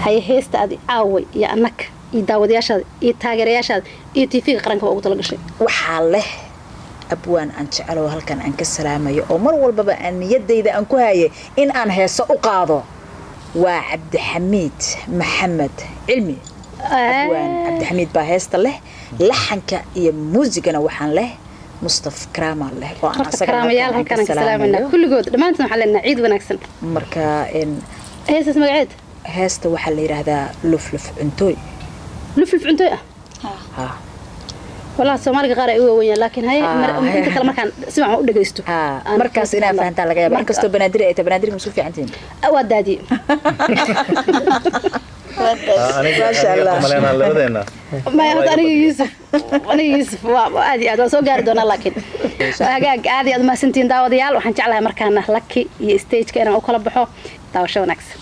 Haye, heesta aad caaway iyo annaga iyo daawadayaashaada iyo taageerayaashaada iyo TV-ga qaranka waa ugu tala gashay? Waxaa leh abwaan aan jecelo, halkan aan ka salaamayo oo mar walbaba aan niyadayda aan ku hayay in aan heeso u qaado, waa Cabdixamiid Maxamed Cilmi. Abwaan Cabdixamiid baa heesta leh, laxanka iyo muusigana waxaan leh Mustaf Karama leh oo aan horta asagana karaamayaal halkan aan halkaan ka ka salaamayna salaamayo. Kulligood dhammaantood waxaan leenahay ciid wanaagsan. Marka heestaas magaceed? Heesta waxaa la yidhaahdaa Lufluf Cuntooy. Lufluf Cuntooy ah? Ha. Walahi Soomaaliga qaar ay u waaweyn, laakiin haye, inta kale markaan si fiican u dhagaysto markaas inaa fahantaan laga yaaba, inkastoo Banaadiri ay tahay. Banaadiri ma isku fiican tihiin? Waa daadiye. Maasha Allah. Maleenaa labadeena. Maya, horta aniga Yuusuf waa aad iyo aad waa soo gaari doonaa, laakiin hagaag, aad iyo aad umahadsantihiin daawadayaal. Waxaan jeclahay markaana Laki iyo stageka inaan u kala baxo. Daawasho wanaagsan.